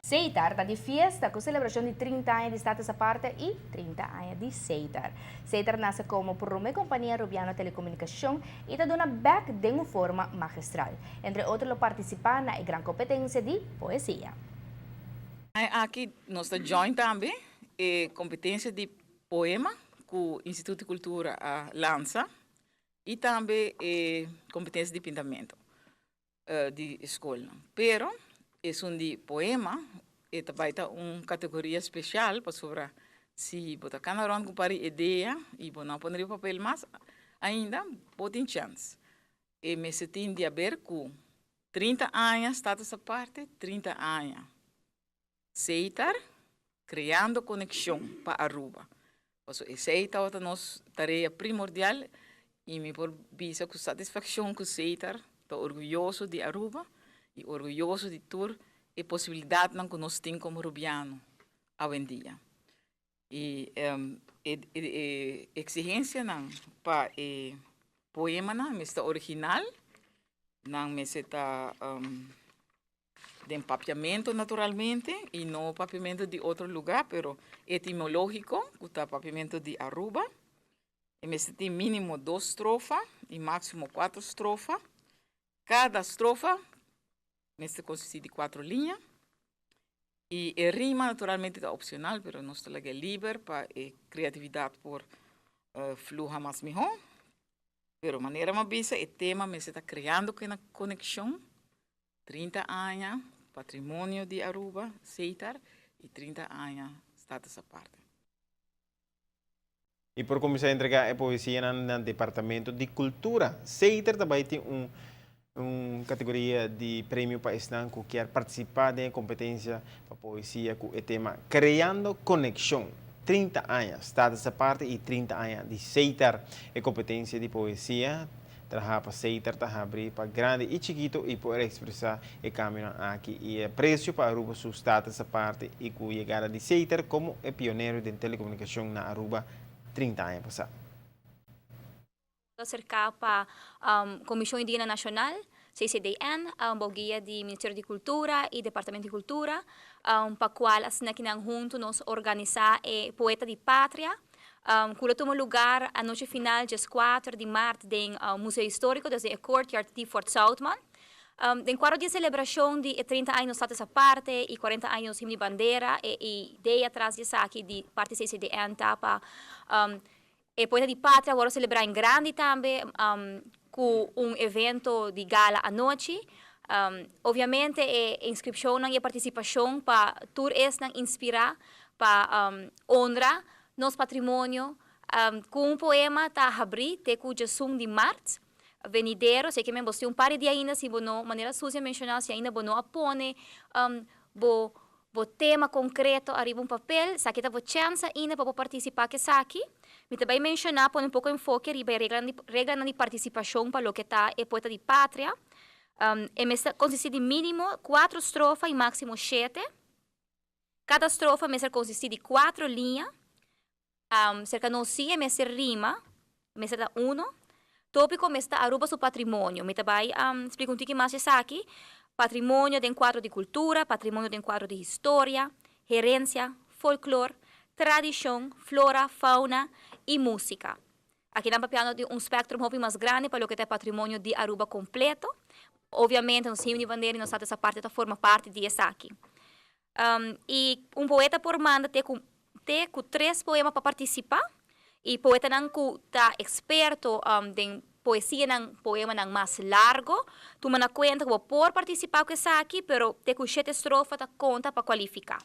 Setar ta di fiesta cu celebracion di 30 aña di Status Aparte y 30 aña di Setar. Setar a nace como prome compania Rubiano telecomunicacion y ta duna back den un forma magistral. Entre otro lo participa na e gran competencia di poesia. Aki nos ta join tambe e competencia di poema cu Instituto di Cultura a lansa y tambe e competencia di pintamento di scol. Pero esun di poema e tambe ta un categoria special pasobra si bo ta cana rond cu par idea y bo no pone papel mas ainda bo tin chance. E mester tin di haber cu 30 aña Status Aparte, 30 aña Setar, creando conexion pa Aruba. Paso esey ta nos tarea primordial y mi por bisa cu satisfaccion cu Setar ta orguyoso di Aruba y orguyoso di tur e posibilidad cu nos tin como Rubiano awendia. Y e exigencia nan pa e poema nan mester original, nan mester ta di papiamento naturalmente y no papiamento di otro lugar, pero etimologico, cu ta papiamento di Aruba. E mester tin minimo dos strofa y maximo cuater strofa. Cada strofa mester consisti di cuater liña. Y e rima naturalmente ta opcional, pero nos ta liber pa e creatividad por fluya mas miho. Pero manera m'a bisa, e tema mester ta creando conexion. 30 aña, patrimonio di Aruba, Setar, y 30 aña, Status Aparte. Y por cuminsa entrega e poesia na Departamento di Cultura. Setar tambe tin un categoria di premio pa esnan cu kier participa den competencia pa poesia cu e tema Creando Conexion. 30 aña, Status Aparte y 30 aña di Setar. E competencia di poesia traha pa Setar ta habri pa grandi y chikito y por expresa e cambio aki y aprecio pa Aruba su Status Aparte y cu yegada di Setar como e pionero di telecomunicacion na Aruba 30 aña pasa. Acerca pa Comision Indigena Nacional, CCDN, guia di Ministerio di Cultura y Departamento di Cultura, pa cual asina cu hunto nos organisa e Poeta di Patria, cu ta tuma lugar anochi final, dia 4 di maart, na Museo Historico, e Courtyard di Fort Zoutman. Den cuadro di celebracion di 30 aña Status Aparte y 40 aña di Bandera, e idea tras di esaki di parti CCDN ta pa e Poeta di Patria awor celebra en grandi tambe cu un evento di gala anochi. Obviamente, e inscripcion y participacion pa tur esnan inspira pa honra nos patrimonio cu un poema ta habri te cu 1 di maart venidero. Asina cu bo tin un par di dia ainda si bo no, manera Suzy a menciona, si ainda bo no a pone bo tema concreto ariba un papel, esaki ta bo chance ainda pa participa cu esaki. Mi tambe menciona, pone un poco enfoke riba regla di participacion pa loke ta e Poeta di Patria. E mester consisti di minimo cuater strofa y maximo shete. Cada strofa mester consisti di cuater liña. Cerca nos si mester rima, mester ta uno. Topico mester Aruba su patrimonio. Mi tambe splica un tiki mas aki. Patrimonio den cuadro di cultura, patrimonio den cuadro di historia, herencia, folklore, tradicion, flora, fauna y musica. Aki ta papiando di un espectro un poco mas grandi pa loke ta patrimonio di Aruba completo. Obviamente, nos himno di bandera y nos Status Aparte ta forma parti di esaki. Y un poeta por manda te cu tres poema pa participa y poetanan cu ta experto den poesia nan poema nan mas largo, tuma na cuenta cu por participa cu esaki, pero te cu shete strofa ta conta pa cualifica.